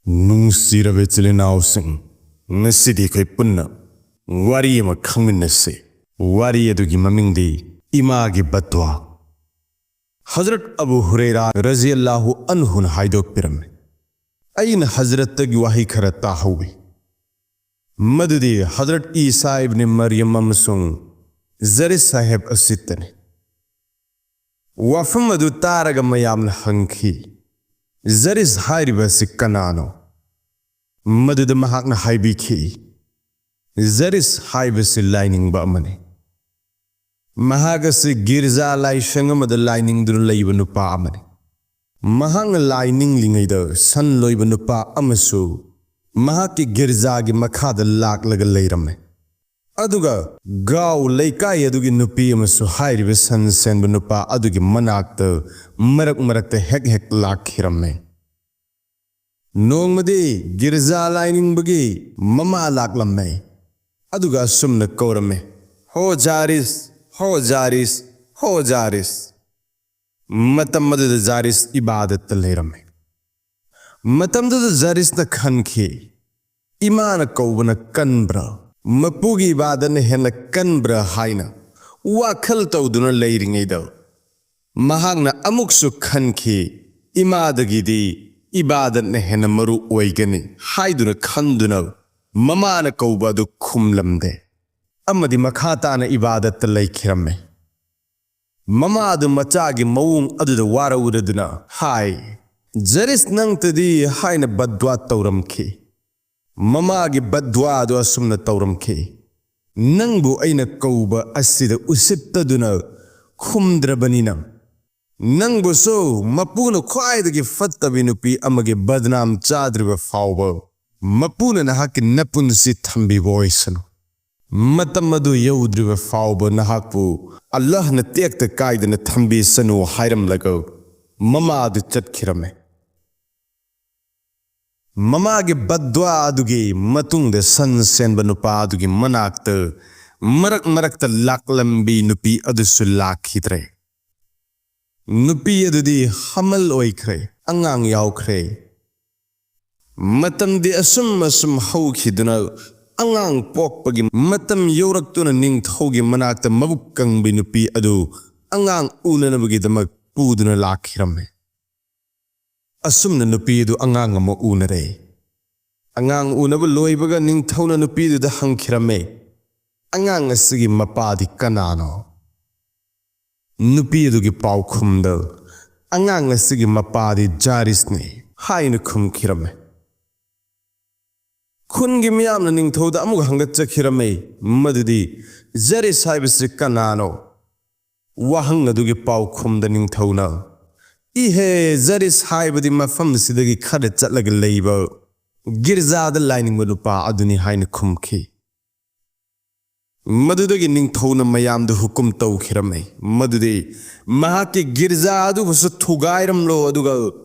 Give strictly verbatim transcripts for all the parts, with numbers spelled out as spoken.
ꯅꯨꯡꯁꯤꯔꯕ ꯏꯆꯤꯜ ꯏꯅꯥꯎꯁꯤꯡ, ꯉꯁꯤꯗꯤ ꯑꯩꯈꯣꯏ ꯄꯨꯟꯅ ꯋꯥꯔꯤ ꯑꯃ ꯈꯪꯃꯤꯟꯅꯁꯤ꯫ ꯋꯥꯔꯤ ꯑꯗꯨꯒꯤ ꯃꯃꯤꯡꯗꯤ ꯏꯃꯥꯒꯤ ꯕꯗꯋꯥ꯫ ꯍꯖꯔꯠ ꯑꯕꯨ ꯍꯨꯔꯩꯔꯥ ꯔꯖꯤꯌꯜꯂꯥꯍꯨ ꯑꯟꯍꯨꯅ ꯍꯥꯏꯗꯣꯛꯄꯤꯔꯝꯃꯤ, ꯑꯩꯅ ꯍꯖꯔꯠꯇꯒꯤ ꯋꯥꯍꯩ ꯈꯔ ꯇꯥꯍꯧꯏ꯫ ꯃꯗꯨꯗꯤ ꯍꯖꯔꯠ ꯏꯁꯥ ꯏꯕꯅꯤ ꯃꯔꯤꯌꯝ ꯑꯃꯁꯨꯡ ꯖꯔꯤꯁ ꯁꯥꯍꯦꯕ ꯑꯁꯤꯇꯅꯤ꯫ ꯋꯥꯐꯝ ꯑꯗꯨ ꯇꯥꯔꯒ ꯃꯌꯥꯝꯅ ꯍꯪꯈꯤ, "ꯖꯔꯤꯁ ꯍꯥꯏꯔꯤꯕ ꯑꯁꯤ ꯀꯅꯥꯅꯣ?" ꯃꯗꯨꯗ ꯃꯍꯥꯛꯅ ꯍꯥꯏꯕꯤꯈꯤ, "ꯖꯔꯤꯁ ꯍꯥꯏꯕꯁꯤ ꯂꯥꯏꯅꯤꯡꯕ ꯑꯃꯅꯤ꯫ ꯃꯍꯥꯛ ꯑꯁꯤ ꯒꯤꯔꯖꯥ ꯂꯥꯏꯁꯪ ꯑꯃꯗ ꯂꯥꯏꯅꯤꯡꯗꯨꯅ ꯂꯩꯕ ꯅꯨꯄꯥ ꯑꯃꯅꯤ꯫ ꯃꯍꯥꯛꯅ ꯂꯥꯏ ꯅꯤꯡꯂꯤꯉꯩꯗ ꯁꯟ ꯂꯣꯏꯕ ꯅꯨꯄꯥ ꯑꯃꯁꯨ ꯃꯍꯥꯛꯀꯤ ꯒꯤꯔꯖꯥꯒꯤ ꯃꯈꯥꯗ ꯂꯥꯛꯂꯒ ꯂꯩꯔꯝꯃꯤ꯫ ꯑꯗꯨꯒ ꯒꯥꯎ ꯂꯩꯀꯥꯏ ꯑꯗꯨꯒꯤ ꯅꯨꯄꯤ ꯑꯃꯁꯨ ꯍꯥꯏꯔꯤꯕ ꯁꯟ ꯁꯦꯟꯕ ꯅꯨꯄꯥ ꯑꯗꯨꯒꯤ ꯃꯅꯥꯛꯇ ꯃꯔꯛ ꯃꯔꯛꯇ ꯍꯦꯛ ꯍꯦꯛ ꯂꯥꯛꯈꯤꯔꯝꯃꯤ꯫ ꯅꯣꯡꯃꯗꯤ ꯒꯤꯔꯖꯥ ꯂꯥꯏꯅꯤꯡꯕꯒꯤ ꯃꯃꯥ ꯂꯥꯛꯂꯝꯃꯦ꯫ ꯑꯗꯨꯒ ꯑꯁꯨꯝꯅ ꯀꯧꯔꯝꯃꯦ, "ꯍꯣ ꯖꯥꯔꯤꯁ, ꯍꯣ ꯖꯥꯔꯤꯁ, ꯍꯣ ꯖꯥꯔꯤꯁ!" ꯃꯇꯝ ꯑꯗꯨꯗ ꯖꯥꯔꯤꯁ ꯏꯕꯥꯗꯠꯇ ꯂꯩꯔꯝꯃꯦ꯫ ꯃꯇꯝꯗꯨꯗ ꯖꯥꯔꯤꯁꯅ ꯈꯟꯈꯤ, "ꯏꯃꯥꯅ ꯀꯧꯕꯅ ꯀꯟꯕ꯭ꯔꯥ, ꯃꯄꯨꯒꯤ ꯏꯕꯥꯗꯠꯅ ꯍꯦꯟꯅ ꯀꯟꯕ꯭ꯔꯥ?" ꯍꯥꯏꯅ ꯋꯥꯈꯜ ꯇꯧꯗꯨꯅ ꯂꯩꯔꯤꯉꯩꯗ, ꯃꯍꯥꯛꯅ ꯑꯃꯨꯛꯁꯨ ꯈꯟꯈꯤ, "ꯏꯃꯥꯗꯒꯤꯗꯤ ꯏꯕꯥꯗꯠꯅ ꯍꯦꯟꯅ ꯃꯔꯨ ꯑꯣꯏꯒꯅꯤ" ꯍꯥꯏꯗꯨꯅ ꯈꯟꯗꯨꯅ ꯃꯃꯥꯅ ꯀꯧꯕ ꯑꯗꯨ ꯈꯨꯝꯂꯝꯗꯦ ꯑꯃꯗꯤ ꯃꯈꯥ ꯇꯥꯅ ꯏꯕꯥꯗꯠꯇ ꯂꯩꯈꯤꯔꯝꯃꯦ꯫ ꯃꯃꯥ ꯑꯗꯨ ꯃꯆꯥꯒꯤ ꯃꯑꯣꯡ ꯑꯗꯨꯗ ꯋꯥꯔꯧꯔꯗꯨꯅ ꯍꯥꯏ, "ꯖꯔꯤꯁ, ꯅꯪꯇꯗꯤ" ꯍꯥꯏꯅ ꯕꯗꯋꯥ ꯇꯧꯔꯝꯈꯤ꯫ ꯃꯃꯥꯒꯤ ꯕꯗꯋꯥ ꯑꯗꯨ ꯑꯁꯨꯝꯅ ꯇꯧꯔꯝꯈꯤ, "ꯅꯪꯕꯨ ꯑꯩꯅ ꯀꯧꯕ ꯑꯁꯤꯗ ꯎꯁꯤꯠꯇꯗꯨꯅ ꯈꯨꯝꯗ꯭ꯔꯕꯅꯤꯅ, ꯅꯪꯕꯨꯁꯨ ꯃꯄꯨꯅ ꯈ꯭ꯋꯥꯏꯗꯒꯤ ꯐꯠꯇꯕꯤ ꯅꯨꯄꯤ ꯑꯃꯒꯤ ꯕꯗꯅꯥꯝ ꯆꯥꯗ꯭ꯔꯤꯕ ꯐꯥꯎꯕ ꯃꯄꯨꯅ ꯅꯍꯥꯛꯀꯤ ꯅꯄꯨꯟꯁꯤ ꯊꯝꯕꯤꯕ ꯑꯣꯏꯁꯅꯨ꯫ ꯃꯇꯝ ꯑꯗꯨ ꯌꯧꯗ꯭ꯔꯤꯕ ꯐꯥꯎꯕ ꯅꯍꯥꯛꯄꯨ ꯑꯜꯂꯥꯍꯅ ꯇꯦꯛꯇ ꯀꯥꯏꯗꯅ ꯊꯝꯕꯤꯁꯅꯨ" ꯍꯥꯏꯔꯝꯂꯒ ꯃꯃꯥ ꯑꯗꯨ ꯆꯠꯈꯤꯔꯝꯃꯦ꯫ ꯃꯃꯥꯒꯤ ꯕꯗꯋꯥ ꯑꯗꯨꯒꯤ ꯃꯇꯨꯡꯗ ꯁꯟ ꯁꯦꯟꯕ ꯅꯨꯄꯥ ꯑꯗꯨꯒꯤ ꯃꯅꯥꯛꯇ ꯃꯔꯛ ꯃꯔꯛꯇ ꯂꯥꯛꯂꯝꯕꯤ ꯅꯨꯄꯤ ꯑꯗꯨꯁꯨ ꯂꯥꯛꯈꯤꯗ꯭ꯔꯦ꯫ ꯅꯨꯄꯤ ꯑꯗꯨꯗꯤ ꯍꯃꯜ ꯑꯣꯏꯈ꯭ꯔꯦ, ꯑꯉꯥꯡ ꯌꯥꯎꯈ꯭ꯔꯦ꯫ ꯃꯇꯝꯗꯤ ꯑꯁꯨꯝ ꯑꯁꯨꯝ ꯍꯧꯈꯤꯗꯨꯅ ꯑꯉꯥꯡ ꯄꯣꯛꯄꯒꯤ ꯃꯇꯝ ꯌꯧꯔꯛꯇꯨꯅ ꯅꯤꯡꯊꯧꯒꯤ ꯃꯅꯥꯛꯇ ꯃꯕꯨꯛ ꯀꯪꯕꯤ ꯅꯨꯄꯤ ꯑꯗꯨ ꯑꯉꯥꯡ ꯎꯅꯅꯕꯒꯤꯗꯃꯛ ꯄꯨꯗꯨꯅ ꯂꯥꯛꯈꯤꯔꯝꯃꯤ꯫ ꯑꯁꯨꯝꯅ ꯅꯨꯄꯤ ꯑꯗꯨ ꯑꯉꯥꯡ ꯑꯃ ꯎꯅꯔꯦ꯫ ꯑꯉꯥꯡ ꯎꯅꯕ ꯂꯣꯏꯕꯒ ꯅꯤꯡꯊꯧꯅ ꯅꯨꯄꯤꯗꯨꯗ ꯍꯪꯈꯤꯔꯝꯃꯦ, "ꯑꯉꯥꯡ ꯑꯁꯤꯒꯤ ꯃꯄꯥꯗꯤ ꯀꯅꯥꯅꯣ?" ꯅꯨꯄꯤ ꯑꯗꯨꯒꯤ ꯄꯥꯎꯈꯨꯝꯗ, "ꯑꯉꯥꯡ ꯑꯁꯤꯒꯤ ꯃꯄꯥꯗꯤ ꯖꯥꯔꯤꯁꯅꯤ" ꯍꯥꯏꯅ ꯈꯨꯝꯈꯤꯔꯝꯃꯦ꯫ ꯈꯨꯟꯒꯤ ꯃꯤꯌꯥꯝꯅ ꯅꯤꯡꯊꯧꯗ ꯑꯃꯨꯛ ꯍꯪꯒꯠꯆꯈꯤꯔꯝꯃꯤ, ꯃꯗꯨꯗꯤ, "ꯖꯔꯤꯁ ꯍꯥꯏꯕꯁꯤ ꯀꯅꯥꯅꯣ?" ꯋꯥꯍꯪ ꯑꯗꯨꯒꯤ ꯄꯥꯎꯈꯨꯝꯗ ꯅꯤꯡꯊꯧꯅ, "ꯏꯍꯦ, ꯖꯔꯤꯁ ꯍꯥꯏꯕꯗꯤ ꯃꯐꯝ ꯑꯁꯤꯗꯒꯤ ꯈꯔ ꯆꯠꯂꯒ ꯂꯩꯕ ꯒꯤꯔꯖꯥꯗ ꯂꯥꯏꯅꯤꯡꯕ ꯅꯨꯄꯥ ꯑꯗꯨꯅꯤ" ꯍꯥꯏꯅ ꯈꯨꯝꯈꯤ꯫ ꯃꯗꯨꯗꯒꯤ ꯅꯤꯡꯊꯧꯅ ꯃꯌꯥꯝꯗ ꯍꯨꯀꯨꯝ ꯇꯧꯈꯤꯔꯝꯃꯤ, ꯃꯗꯨꯗꯤ, "ꯃꯍꯥꯛꯀꯤ ꯒꯤꯔꯖꯥ ꯑꯗꯨꯕꯨꯁꯨ ꯊꯨꯒꯥꯏꯔꯝꯂꯣ, ꯑꯗꯨꯒ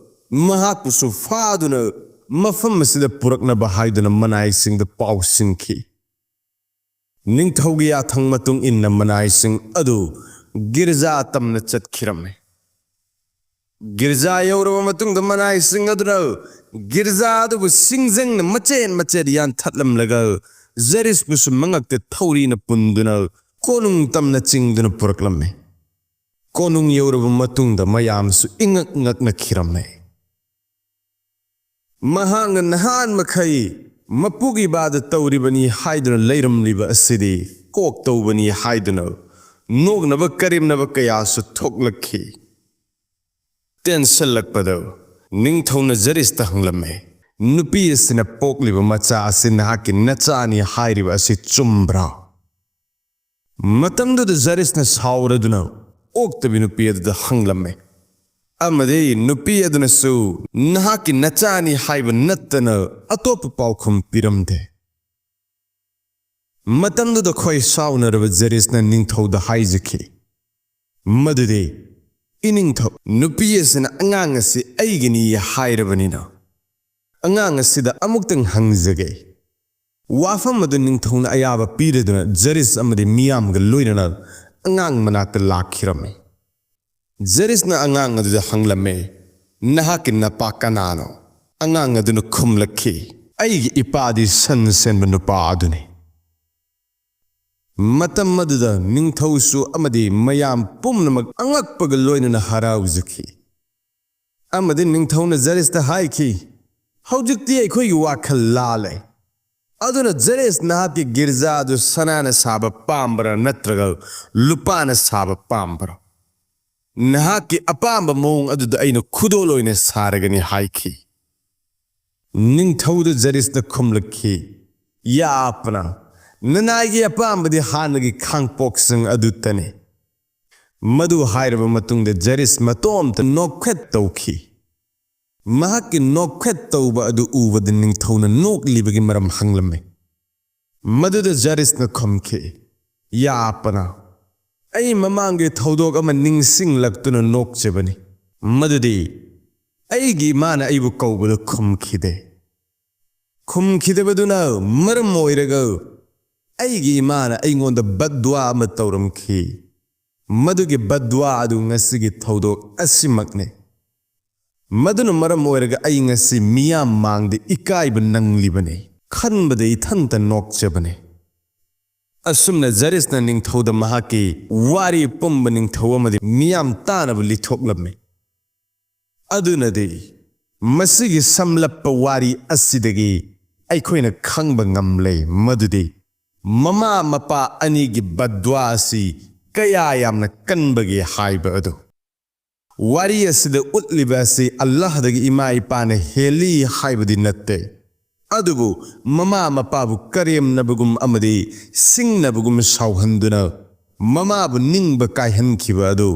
ꯃꯍꯥꯛꯄꯨꯁꯨ ꯐꯥꯗꯨꯅ ꯃꯐꯝ ꯑꯁꯤꯗ ꯄꯨꯔꯛꯅꯕ" ꯍꯥꯏꯗꯨꯅ ꯃꯅꯥꯏꯁꯤꯡꯗ ꯄꯥꯎ ꯁꯤꯟꯈꯤ꯫ ꯅꯤꯡꯊꯧꯒꯤ ꯌꯥꯊꯪ ꯃꯇꯨꯡ ꯏꯟꯅ ꯃꯅꯥꯏꯁꯤꯡ ꯑꯗꯨ ꯒꯤꯔꯖꯥ ꯇꯝꯅ ꯆꯠꯈꯤꯔꯝꯃꯤ꯫ ꯒꯤꯔꯖꯥ ꯌꯧꯔꯕ ꯃꯇꯨꯡꯗ ꯃꯅꯥꯏꯁꯤꯡ ꯑꯗꯨꯅ ꯒꯤꯔꯖꯥ ꯑꯗꯨꯕꯨ ꯁꯤꯡꯖꯪꯅ ꯃꯆꯦꯠ ꯃꯆꯦꯠ ꯌꯥꯟꯊꯠꯂꯝꯂꯒ ꯖꯔꯤꯁꯄꯨꯁꯨ ꯃꯉꯛꯇ ꯊꯧꯔꯤꯅ ꯄꯨꯟꯗꯨꯅ ꯀꯣꯅꯨꯡ ꯇꯝꯅ ꯆꯤꯡꯗꯨꯅ ꯄꯨꯔꯛꯂꯝꯃꯤ꯫ ꯀꯣꯅꯨꯡ ꯌꯧꯔꯕ ꯃꯇꯨꯡꯗ ꯃꯌꯥꯝꯁꯨ ꯏꯉꯛ ꯉꯛꯅꯈꯤꯔꯝꯃꯤ꯫ ꯃꯍꯥꯛꯅ ꯅꯍꯥꯟ ꯃꯈꯩ ꯃꯄꯨꯒꯤ ꯕꯥꯗ ꯇꯧꯔꯤꯕꯅꯤ ꯍꯥꯏꯗꯨꯅ ꯂꯩꯔꯝꯂꯤꯕ ꯑꯁꯤꯗꯤ ꯀꯣꯛ ꯇꯧꯕꯅꯤ ꯍꯥꯏꯗꯨꯅ ꯅꯣꯛꯅꯕ ꯀꯔꯦꯝꯅꯕ ꯀꯌꯥꯁꯨ ꯊꯣꯛꯂꯛꯈꯤ꯫ ꯇꯦꯟꯁꯤꯜꯂꯛꯄꯗ ꯅꯤꯡꯊꯧꯅ ꯖꯔꯤꯁꯇ ꯍꯪꯂꯝꯃꯤ, "ꯅꯨꯄꯤ ꯑꯁꯤꯅ ꯄꯣꯛꯂꯤꯕ ꯃꯆꯥ ꯑꯁꯤ ꯅꯍꯥꯛꯀꯤ ꯅꯆꯥꯅꯤ ꯍꯥꯏꯔꯤꯕ ꯑꯁꯤ ꯆꯨꯝꯕ꯭ꯔꯥ?" ꯃꯇꯝꯗꯨꯗ ꯖꯔꯤꯁꯅ ꯁꯥꯎꯔꯗꯨꯅ ꯑꯣꯛꯇꯕꯤ ꯅꯨꯄꯤ ꯑꯗꯨꯗ ꯍꯪꯂꯝꯃꯤ, ꯑꯃꯗꯤ ꯅꯨꯄꯤ ꯑꯗꯨꯅꯁꯨ ꯅꯍꯥꯛꯀꯤ ꯅꯆꯥꯅꯤ ꯍꯥꯏꯕ ꯅꯠꯇꯅ ꯑꯇꯣꯞꯄ ꯄꯥꯎꯈꯨꯝ ꯄꯤꯔꯝꯗꯦ꯫ ꯃꯇꯝꯗꯨꯗ ꯈꯣꯏ ꯁꯥꯎꯅꯔꯕ ꯖꯔꯤꯁꯅ ꯅꯤꯡꯊꯧꯗ ꯍꯥꯏꯖꯈꯤ, ꯃꯗꯨꯗꯤ, "ꯏꯅꯤꯡꯊꯧ, ꯅꯨꯄꯤ ꯑꯁꯤꯅ ꯑꯉꯥꯡ ꯑꯁꯤ ꯑꯩꯒꯤꯅꯤ ꯍꯥꯏꯔꯕꯅꯤꯅ, ꯑꯉꯥꯡ ꯑꯁꯤꯗ ꯑꯃꯨꯛꯇꯪ ꯍꯪꯖꯒꯦ"꯫ ꯋꯥꯐꯝ ꯑꯗꯨ ꯅꯤꯡꯊꯧꯅ ꯑꯌꯥꯕ ꯄꯤꯔꯗꯨꯅ ꯖꯔꯤꯁ ꯑꯃꯗꯤ ꯃꯤꯌꯥꯝꯒ ꯂꯣꯏꯅꯅ ꯑꯉꯥꯡ ꯃꯅꯥꯛꯇ ꯂꯥꯛꯈꯤꯔꯝꯃꯤ꯫ ꯖꯔꯤꯁꯅ ꯑꯉꯥꯡ ꯑꯗꯨꯗ ꯍꯪꯂꯝꯃꯤ, "ꯅꯍꯥꯛꯀꯤ ꯅꯄꯥ ꯀꯅꯥꯅꯣ?" ꯑꯉꯥꯡ ꯑꯗꯨꯅ ꯈꯨꯝꯂꯛꯈꯤ, "ꯑꯩꯒꯤ ꯏꯄꯥꯗꯤ ꯁꯟ ꯁꯦꯟꯕ ꯅꯨꯄꯥ ꯑꯗꯨꯅꯤ"꯫ ꯃꯇꯝ ꯑꯗꯨꯗ ꯅꯤꯡꯊꯧꯁꯨ ꯑꯃꯗꯤ ꯃꯌꯥꯝ ꯄꯨꯝꯅꯃꯛ ꯑꯉꯛꯄꯒ ꯂꯣꯏꯅꯅ ꯍꯔꯥꯎꯖꯈꯤ꯫ ꯑꯃꯗꯤ ꯅꯤꯡꯊꯧꯅ ꯖꯔꯤꯁꯇ ꯍꯥꯏꯈꯤ, "ꯍꯧꯖꯤꯛꯇꯤ ꯑꯩꯈꯣꯏꯒꯤ ꯋꯥꯈꯜ ꯂꯥꯜꯂꯦ꯫ ꯑꯗꯨꯅ ꯖꯔꯤꯁ, ꯅꯍꯥꯛꯀꯤ ꯒꯤꯔꯖꯥ ꯑꯗꯨ ꯁꯅꯥꯅ ꯁꯥꯕ ꯄꯥꯝꯕ꯭ꯔꯥ ꯅꯠꯇ꯭ꯔꯒ ꯂꯨꯄꯥꯅ ꯁꯥꯕ ꯄꯥꯝꯕ꯭ꯔꯥ? ꯅꯍꯥꯛꯀꯤ ꯑꯄꯥꯝꯕ ꯃꯑꯣꯡ ꯑꯗꯨꯗ ꯑꯩꯅ ꯈꯨꯗꯣꯜ ꯑꯣꯏꯅ ꯁꯥꯔꯒꯅꯤ" ꯍꯥꯏꯈꯤ꯫ ꯅꯤꯡꯊꯧꯗ ꯖꯔꯤꯁꯅ ꯈꯨꯝꯂꯛꯈꯤ, "ꯌꯥꯄꯅ, ꯅꯅꯥꯏꯒꯤ ꯑꯄꯥꯝꯕꯗꯤ ꯍꯥꯟꯅꯒꯤ ꯈꯥꯡꯄꯣꯛꯁꯤꯡ ꯑꯗꯨꯇꯅꯤ"꯫ ꯃꯗꯨ ꯍꯥꯏꯔꯕ ꯃꯇꯨꯡꯗ ꯖꯔꯤꯁ ꯃꯇꯣꯝꯇ ꯅꯣꯛꯐꯦꯠ ꯇꯧꯈꯤ꯫ ꯃꯍꯥꯛꯀꯤ ꯅꯣꯛꯐꯦꯠ ꯇꯧꯕ ꯑꯗꯨ ꯎꯕꯗ ꯅꯤꯡꯊꯧꯅ ꯅꯣꯛꯂꯤꯕꯒꯤ ꯃꯔꯝ ꯍꯪꯂꯝꯃꯤ꯫ ꯃꯗꯨꯗ ꯖꯔꯤꯁꯅ ꯈꯨꯝꯈꯤ, "ꯌꯥꯄꯅ, ꯑꯩ ꯃꯃꯥꯡꯒꯤ ꯊꯧꯗꯣꯛ ꯑꯃ ꯅꯤꯡꯁꯤꯡꯂꯛꯇꯨꯅ ꯅꯣꯛꯆꯕꯅꯤ꯫ ꯃꯗꯨꯗꯤ ꯑꯩꯒꯤ ꯏꯃꯥꯅ ꯑꯩꯕꯨ ꯀꯧꯕꯗ ꯈꯨꯝꯈꯤꯗꯦ꯫ ꯈꯨꯝꯈꯤꯗꯕꯗꯨꯅ ꯃꯔꯝ ꯑꯣꯏꯔꯒ ꯑꯩꯒꯤ ꯏꯃꯥꯅ ꯑꯩꯉꯣꯟꯗ ꯕꯗꯋꯥ ꯑꯃ ꯇꯧꯔꯝꯈꯤ꯫ ꯃꯗꯨꯒꯤ ꯕꯗꯋꯥ ꯑꯗꯨ ꯉꯁꯤꯒꯤ ꯊꯧꯗꯣꯛ ꯑꯁꯤꯃꯛꯅꯤ꯫ ꯃꯗꯨꯅ ꯃꯔꯝ ꯑꯣꯏꯔꯒ ꯑꯩ ꯉꯁꯤ ꯃꯤꯌꯥꯝ ꯃꯥꯡꯗ ꯏꯀꯥꯏꯕ ꯅꯪꯂꯤꯕꯅꯤ꯫ ꯈꯟꯕꯗ ꯏꯊꯟꯇ ꯅꯣꯛꯆꯕꯅꯤ"꯫ ꯑꯁꯨꯝꯅ ꯖꯔꯤꯁꯅ ꯅꯤꯡꯊꯧꯗ ꯃꯍꯥꯛꯀꯤ ꯋꯥꯔꯤ ꯄꯨꯝꯕ ꯅꯤꯡꯊꯧ ꯑꯃꯗꯤ ꯃꯤꯌꯥꯝ ꯇꯥꯅꯕ ꯂꯤꯊꯣꯛꯂꯝꯃꯤ꯫ ꯑꯗꯨꯅꯗꯤ ꯃꯁꯤꯒꯤ ꯁꯝꯂꯞꯄ ꯋꯥꯔꯤ ꯑꯁꯤꯗꯒꯤ ꯑꯩꯈꯣꯏꯅ ꯈꯪꯕ ꯉꯝꯂꯦ ꯃꯗꯨꯗꯤ ꯃꯃꯥ ꯃꯄꯥ ꯑꯅꯤꯒꯤ ꯕꯗꯋꯥ ꯑꯁꯤ ꯀꯌꯥ ꯌꯥꯝꯅ ꯀꯟꯕꯒꯦ ꯍꯥꯏꯕ ꯑꯗꯨ꯫ ꯋꯥꯔꯤ ꯑꯁꯤꯗ ꯎꯠꯂꯤꯕ ꯑꯁꯤ ꯑꯜꯂꯥꯍꯗꯒꯤ ꯏꯃꯥ ꯏꯄꯥꯅ ꯍꯦꯜꯂꯤ ꯍꯥꯏꯕꯗꯤ ꯅꯠꯇꯦ꯫ ꯑꯗꯨꯕꯨ ꯃꯃꯥ ꯃꯄꯥꯕꯨ ꯀꯔꯦꯝꯅꯕꯒꯨꯝ ꯑꯃꯗꯤ ꯁꯤꯡꯅꯕꯒꯨꯝ ꯁꯥꯎꯍꯟꯗꯨꯅ ꯃꯃꯥꯕꯨ ꯅꯤꯡꯕ ꯀꯥꯏꯍꯟꯈꯤꯕ ꯑꯗꯨ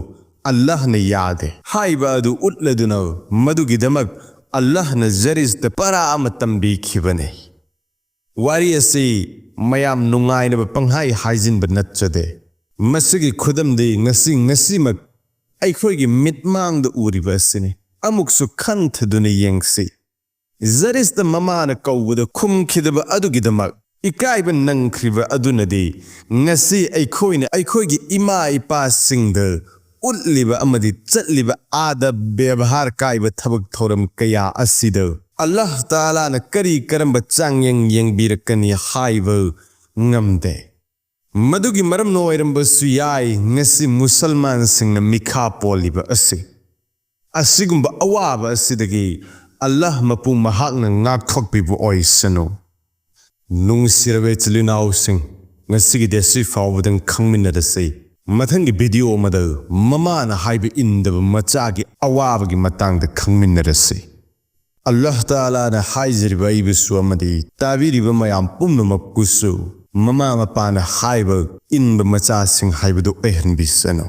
ꯑꯜꯂꯥꯍꯅ ꯌꯥꯗꯦ ꯍꯥꯏꯕ ꯑꯗꯨ ꯎꯠꯂꯗꯨꯅ ꯃꯗꯨꯒꯤꯗꯃꯛ ꯑꯜꯂꯥꯍꯅ ꯖꯔꯤꯁꯇ ꯄꯔꯥ ꯑꯃ ꯇꯝꯕꯤꯈꯤꯕꯅꯤ꯫ ꯋꯥꯔꯤ ꯑꯁꯤ ꯃꯌꯥꯝ ꯅꯨꯡꯉꯥꯏꯅꯕ ꯄꯪꯍꯥꯏ ꯍꯥꯏꯖꯤꯟꯕ ꯅꯠꯆꯗꯦ꯫ ꯃꯁꯤꯒꯤ ꯈꯨꯗꯝꯗꯤ ꯉꯁꯤ ꯉꯁꯤꯃꯛ ꯑꯩꯈꯣꯏꯒꯤ ꯃꯤꯠꯃꯥꯡꯗ ꯎꯔꯤꯕ ꯑꯁꯤꯅꯤ꯫ ꯑꯃꯨꯛꯁꯨ ꯈꯟꯊꯗꯨꯅ ꯌꯦꯡꯁꯤ꯫ ꯖꯔꯤꯁꯇ ꯃꯃꯥꯅ ꯀꯧꯕꯗ ꯈꯨꯝꯈꯤꯗꯕ ꯑꯗꯨꯒꯤꯗꯃꯛ ꯏꯀꯥꯏꯕ ꯅꯪꯈ꯭ꯔꯤꯕ ꯑꯗꯨꯅꯗꯤ ꯉꯁꯤ ꯑꯩꯈꯣꯏꯅ ꯑꯩꯈꯣꯏꯒꯤ ꯏꯃꯥ ꯏꯄꯥꯁꯤꯡꯗ ꯎꯠꯂꯤꯕ ꯑꯃꯗꯤ ꯆꯠꯂꯤꯕ ꯑꯥꯗ ꯕꯦꯕꯍꯥꯔ ꯀꯥꯏꯕ ꯊꯕꯛ ꯊꯧꯔꯝ ꯀꯌꯥ ꯑꯁꯤꯗ ꯑꯜꯂꯥꯍ ꯇꯥꯂꯥꯅ ꯀꯔꯤ ꯀꯔꯝꯕ ꯆꯥꯡꯌꯦꯡ ꯌꯦꯡꯕꯤꯔꯛꯀꯅꯤ ꯍꯥꯏꯕ ꯉꯝꯗꯦ꯫ ꯃꯗꯨꯒꯤ ꯃꯔꯝꯅ ꯑꯣꯏꯔꯝꯕꯁꯨ ꯌꯥꯏ, ꯉꯁꯤ ꯃꯨꯁꯜꯃꯥꯟꯁꯤꯡꯅ ꯃꯤꯈꯥ ꯄꯣꯜꯂꯤꯕ ꯑꯁꯤ꯫ ꯑꯁꯤꯒꯨꯝꯕ ꯑꯋꯥꯕ ꯑꯁꯤꯗꯒꯤ ꯑꯜꯂꯥꯍ ꯃꯄꯨ ꯃꯍꯥꯛꯅ ꯉꯥꯛꯊꯣꯛꯄꯤꯕ ꯑꯣꯏꯁꯅꯨ꯫ ꯅꯨꯡꯁꯤꯔꯕ ꯏꯆꯤꯜ ꯏꯅꯥꯎꯁꯤꯡ, ꯉꯁꯤꯒꯤꯗꯤ ꯑꯁꯤ ꯐꯥꯎꯕꯗꯪ ꯈꯪꯃꯤꯟꯅꯔꯁꯤ꯫ ꯃꯊꯪꯒꯤ ꯚꯤꯗꯤꯑꯣ ꯑꯃꯗ ꯃꯃꯥꯅ ꯍꯥꯏꯕ ꯏꯟꯗꯕ ꯃꯆꯥꯒꯤ ꯑꯋꯥꯕꯒꯤ ꯃꯇꯥꯡꯗ ꯈꯪꯃꯤꯟꯅꯔꯁꯤ꯫ ꯑꯜꯂꯥꯍ ꯇꯥꯂꯥꯅ ꯍꯥꯏꯖꯔꯤꯕ ꯑꯩꯕꯨꯁꯨ ꯑꯃꯗꯤ ꯇꯥꯕꯤꯔꯤꯕ ꯃꯌꯥꯝ ꯄꯨꯝꯅꯃꯛꯄꯨꯁꯨ ꯃꯃꯥ ꯃꯄꯥꯅ ꯍꯥꯏꯕ ꯏꯟꯕ ꯃꯆꯥꯁꯤꯡ ꯍꯥꯏꯕꯗꯨ ꯑꯣꯏꯍꯟꯕꯤꯁꯅꯨ꯫